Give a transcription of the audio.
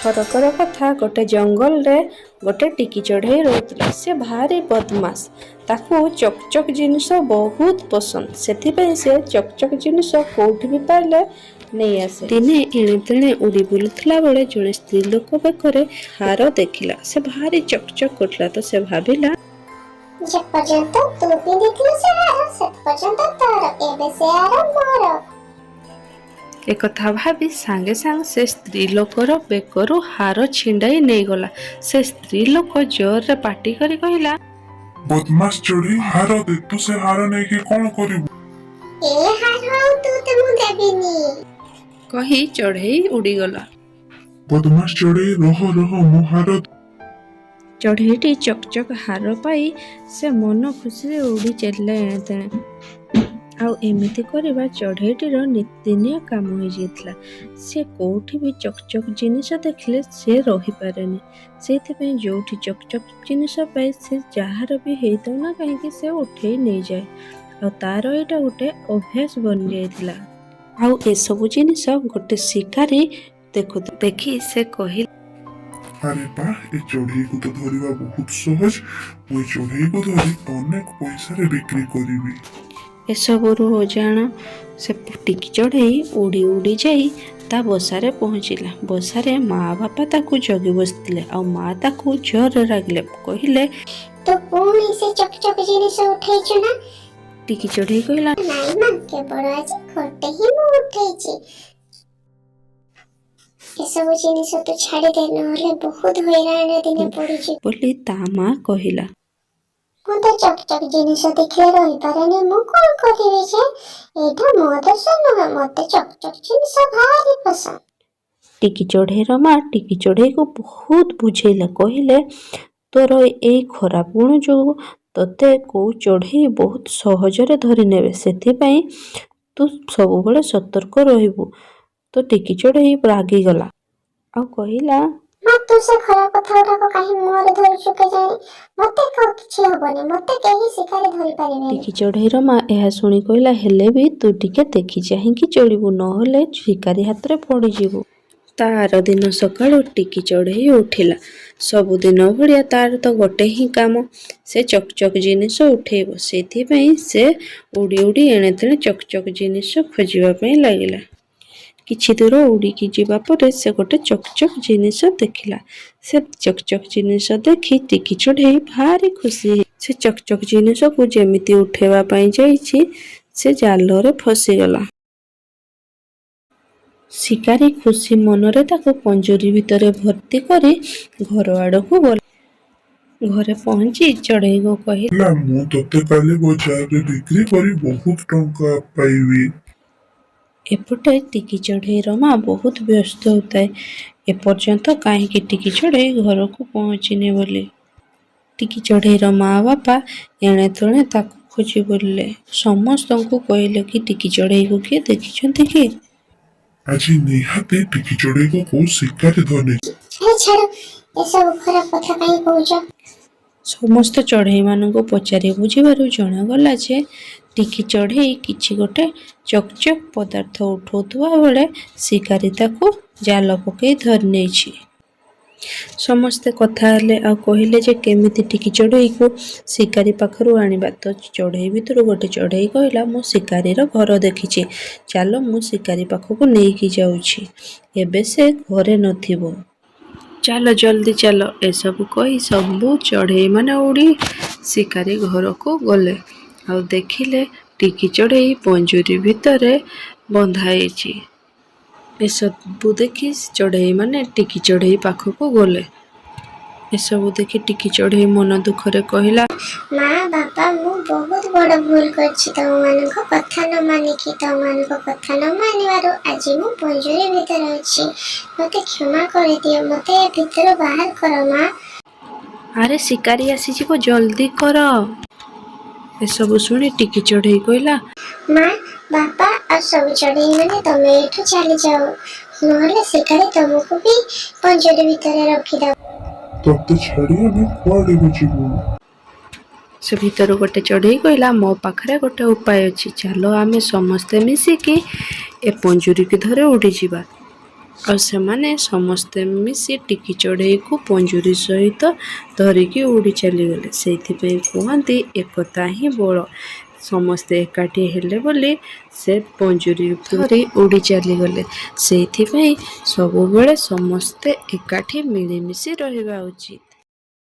ଥରକର କଥା, ଗୋଟେ ଜଙ୍ଗଲରେ ଗୋଟେ ଟିକି ଚଢ଼େଇ ରହୁଥିଲା। ସେ ଭାରି ବଦମାସ। ତାକୁ ଚକଚକ ଜିନିଷ ବହୁତ ପସନ୍ଦ। ସେଥିପାଇଁ ସେ ଚକଚକ ଜିନିଷ କୋଉଠି ବି ପାଇଲେ ନେଇ ଆସେ। ଦିନେ ଏଣେ ତେଣେ ଉଡ଼ି ବୁଲୁଥିଲା ବେଳେ ଜଣେ ସ୍ତ୍ରୀ ଲୋକ ବେକରେ ହାର ଦେଖିଲା। ସେ ଭାରି ଚକଚକ କରୁଥିଲା। ତ ସେ ଭାବିଲା, ଯେ ପର୍ଯ୍ୟନ୍ତ ତୁ ପିନ୍ଧିଥିଲୁ ସେ ହାର, ସେ ପର୍ଯ୍ୟନ୍ତ ତୋର। ଏବେ ସେ ହାର ମୋର। ଏକଥା ଭାବି ସାଙ୍ଗେ ସାଙ୍ଗେ ସେ ସ୍ତ୍ରୀ ଲୋକର ବେକରୁ ହାର ଛିଣ୍ଡାଇ ନେଇଗଲା। ସେ ସ୍ତ୍ରୀ ଲୋକ ଜୋରରେ ପାଟି କରି କହିଲା, ବଦମାସ ଚଢେଇ, ହାର ଦେ। ତୁ ସେ ହାର ନେଇକି କଣ କରିବୁ? ଏ ହାର ଆଉ ତୋତେ ମୁଁ ଦେବିନି। କହି ଚଢ଼େଇ ଉଡ଼ିଗଲା। ବଦମାସ ଚଢେଇ, ରହ ରହ, ମୋ ହାର ଦେ। ଚଢ଼େଇଟି ଚକଚକ ହାର ପାଇ ସେ ମନ ଖୁସିରେ ଉଡ଼ି ଚାଲିଲା ଏଣେ ତେଣେ। ଆଉ ଏମିତି କରିବା ଚଢ଼େଇଟିର ନିତିଦିନିଆ କାମ ହେଇଯାଇଥିଲା। ସେ କୋଉଠି ବି ଚକଚକ ଜିନିଷ ଦେଖିଲେ ସେ ରହିପାରେନି। ସେଇଥିପାଇଁ ଯୋଉଠି ଚକଚକ ଜିନିଷ ପାଏ, ସେ ଯାହାର ବି ହେଇଥାଉ ନା କାହିଁକି, ସେ ଉଠେଇ ନେଇଯାଏ। ଆଉ ତାର ଏଇଟା ଗୋଟେ ଅଭ୍ୟାସ ବନିଯାଇଥିଲା। ଆଉ ଏସବୁ ଜିନିଷ ଗୋଟେ ଶିକାରୀ ଦେଖୁ ଦେଖି ସେ କହିଲା, ଆରେ ବା, ଏ ଚଢେଇକୁ ତ ଧରିବା ବହୁତ ସହଜ। ମୁଁ ଏ ଚଢେଇକୁ ଧରି ଅନେକ ପଇସାରେ ବିକ୍ରି କରିବି। ଏସବୁରୁ ଅଜାଣ ସେ ଟିକି ଚଢ଼େଇ ଉଡ଼ି ଉଡ଼ି ଯାଇ ତା ବସାରେ ପହଞ୍ଚିଲା। ବସାରେ ମା ବାପା ତାକୁ ଜଗି ବସିଥିଲେ। ଆଉ ମା ତାକୁ ଜୋରରେ ରାଗିଲେ, କହିଲେ, ତୁ ପୁଣି ସେ ଚକଚକ ଜିନିଷ ଉଠେଇଛୁ ନା? ଟିକି ଚଢ଼େଇ କହିଲା, ନାଇଁ ମା, କେବଳ ଆଜି ଗୋଟେ ହିଁ ମୁଁ ଉଠେଇଛି। ଏସବୁ ଜିନିଷ ତୁ ଛାଡ଼ିଦେ, ନହେଲେ ବହୁତ ହଇରାଣରେ ଦିନେ ପଡ଼ିଯିବୁ। ବୋଲି ତା ମା କହିଲା। ମୁଁ ତ ଚକଚକ ଜିନିଷ ଦେଖିଲେ ରହିପାରେନି। ମୁଁ କଣ କରିବି ଯେ? ଏଇଟା ମୋ ଦୋଷ ନୁହେଁ। ମତେ ଚକଚକ ଜିନିଷ ଭାରି ପସନ୍ଦ। ଟିକି ଚଢ଼େଇର ମା ଟିକି ଚଢ଼େଇକୁ ବହୁତ ବୁଝେଇଲେ। କହିଲେ, ତୋର ଏଇ ଖରାପ ଗୁଣ ଯୋଗୁଁ ତୋତେ କୋଉ ଚଢ଼େଇ ବହୁତ ସହଜରେ ଧରି ନେବେ। ସେଥିପାଇଁ ତୁ ସବୁବେଳେ ସତର୍କ ରହିବୁ। ତ ଟିକି ଚଢ଼େଇ ରାଗିଗଲା ଆଉ କହିଲା, ମା, ତୁ ସେ ଖରାପ କଥା ଗୁଡାକ କାହିଁ ମୁହଁରେ ଧରୁଛୁ କେଜାଣି? ମତେ କିଛି ହବନି। ମତେ କେହି ଶିକାରୀ ଧରି ପାରିବେନି। ଟିକି ଚଢ଼େଇର ମା ଏହା ଶୁଣି କହିଲା, ହେଲେ ବି ତୁ ଟିକେ ଦେଖି ଚାହିଁକି ଚଳିବୁ, ନହେଲେ ଶିକାରୀ ହାତରେ ପଡ଼ିଯିବୁ। ତା ଆର ଦିନ ସକାଳୁ ଟିକି ଚଢ଼େଇ ଉଠିଲା। ସବୁଦିନ ଭଳିଆ ତାର ତ ଗୋଟେ ହିଁ କାମ, ସେ ଚକଚକ ଜିନିଷ ଉଠେଇବ। ସେଇଥିପାଇଁ ସେ ଉଡ଼ି ଉଡ଼ି ଏଣେ ତେଣେ ଚକଚକ ଜିନିଷ ଖୋଜିବା ପାଇଁ ଲାଗିଲା। କିଛି ଦୂର ଉଡ଼ିକି ଯିବା ପରେ ସେ ଗୋଟେ ଚକଚକ ଜିନିଷ ଦେଖିଲା। ସେ ଚକଚକ ଜିନିଷ ଦେଖି ଟିକି ଚଢ଼େଇ ଭାରି ଖୁସି ହେଇ ସେ ଚକଚକ ଜିନିଷକୁ ଯେମିତି ଉଠେଇବା ପାଇଁ ଯାଇଛି, ସେ ଜାଲରେ ଫସିଗଲା। ଶିକାରୀ ଖୁସି ମନରେ ତାକୁ ପଞ୍ଜୁରୀ ଭିତରେ ଭର୍ତ୍ତି କରି ଘର ଆଡ଼କୁ ଗଲା। ଘରେ ପହଞ୍ଚି ଚଢ଼େଇକୁ କହିଲା, ହେଲା, ମୁଁ ତୋତେ କାଲି ବଜାରରେ ବିକ୍ରି କରି ବହୁତ ଟଙ୍କା ପାଇବି। ଏପଟେ ଟିକି ଚଢ଼େଇର ମା ବହୁତ ବ୍ୟସ୍ତ ହେଉଥାଏ, ଏପର୍ଯ୍ୟନ୍ତ କାହିଁକି ଟିକି ଚଢ଼େଇ ଘରକୁ ପହଞ୍ଚିନି ବୋଲି। ଟିକି ଚଢ଼େଇର ମା ବାପା ଏଣେ ତେଣେ ତାକୁ ଖୋଜି ବୁଲିଲେ। ସମସ୍ତଙ୍କୁ କହିଲେ କି ଟିକି ଚଢ଼େଇକୁ କିଏ ଦେଖିଛନ୍ତି କି? ଆଜି ନିହାତି ଟିକି ଚଢେଇକୁ କୋଉ ଶିକାରୀ ଧରି ହେ ଛାଡ଼, ଏସବୁ ଖରାପ କଥା କାହିଁ କହୁଛ? ସମସ୍ତ ଚଢ଼େଇମାନଙ୍କୁ ପଚାରି ବୁଝିବାରୁ ଜଣାଗଲା ଯେ ଟିକି ଚଢ଼େଇ କିଛି ଗୋଟେ ଚକଚକ ପଦାର୍ଥ ଉଠଉଥିବା ବେଳେ ଶିକାରୀ ତାକୁ ଜାଲ ପକେଇ ଧରି ନେଇଛି। ସମସ୍ତେ କଥା ହେଲେ ଆଉ କହିଲେ ଯେ କେମିତି ଟିକି ଚଢ଼େଇକୁ ଶିକାରୀ ପାଖରୁ ଆଣିବା। ତ ଚଢ଼େଇ ଭିତରୁ ଗୋଟେ ଚଢ଼େଇ କହିଲା, ମୁଁ ଶିକାରୀର ଘର ଦେଖିଛି। ଚାଲ, ମୁଁ ଶିକାରୀ ପାଖକୁ ନେଇକି ଯାଉଛି। ଏବେ ସେ ଘରେ ନଥିବ। ଚାଲ, ଜଲ୍ଦି ଚାଲ। ଏସବୁ କହି ସବୁ ଚଢ଼େଇମାନେ ଉଡ଼ି ଶିକାରୀ ଘରକୁ ଗଲେ। ଆଉ ଦେଖିଲେ ଟିକି ଚଢ଼େଇ ପଞ୍ଜୁରୀ ଭିତରେ ବନ୍ଧା ହେଇଛି। ଏସବୁ ଦେଖି ଚଢ଼େଇମାନେ ଟିକି ଚଢ଼େଇ ପାଖକୁ ଗଲେ। ଏସବୁ ଦେଖି ଟିକି ଚଢ଼େଇ ମନ ଦୁଃଖରେ କହିଲା, ମା, ବାପା, ମୁଁ ବହୁତ ବଡ ଭୁଲ କରିଛି ତମମାନଙ୍କ କଥା ନ ମାନିକି। ତମମାନଙ୍କ କଥା ନ ମାନିବାରୁ ଆଜି ମୁଁ ପଞ୍ଜୁରୀ ଭିତରେ ଅଛି। ମତେ କ୍ଷମା କରିଦିଅ। ମତେ ଏ ଭିତରୁ ବାହାର କର ମା। ଆରେ, ଶିକାରୀ ଆସିଯିବ, ଜଲ୍ଦି କର। ଏସବୁ ଶୁଣି ଟିକି ଚଢ଼େଇ କହିଲା, ମା, ବାପା ଆଉ ସବୁ ଚଢ଼େଇ ମାନେ, ତମେ ଏଇଠୁ ଚାଲିଯାଅ, ନହେଲେ ଶିକାରୀ ତମକୁ ବି ପଞ୍ଜୁରୀ ଭିତରେ ରଖିଦବ। ତତେ ଛାଡି ଆମେ କୁଆଡେ ବି ଯିବୁ? ସେ ଭିତରୁ ଗୋଟେ ଚଢ଼େଇ କହିଲା, ମୋ ପାଖରେ ଗୋଟେ ଉପାୟ ଅଛି। ଚାଲ, ଆମେ ସମସ୍ତେ ମିଶିକି ଏ ପଞ୍ଜୁରୀକି ଧରି ଉଡ଼ିଯିବା। ଆଉ ସେମାନେ ସମସ୍ତେ ମିଶି ଟିକି ଚଢ଼େଇକୁ ପଞ୍ଜୁରୀ ସହିତ ଧରିକି ଉଡ଼ି ଚାଲିଗଲେ। ସେଇଥିପାଇଁ କୁହନ୍ତି, ଏକତା ହିଁ ବଳ। ସମସ୍ତେ ଏକାଠି ହେଲେ ବୋଲି ସେ ପଞ୍ଜୁରୀ ଧରି ଉଡ଼ି ଚାଲିଗଲେ। ସେଇଥିପାଇଁ ସବୁବେଳେ ସମସ୍ତେ ଏକାଠି ମିଳିମିଶି ରହିବା ଉଚିତ।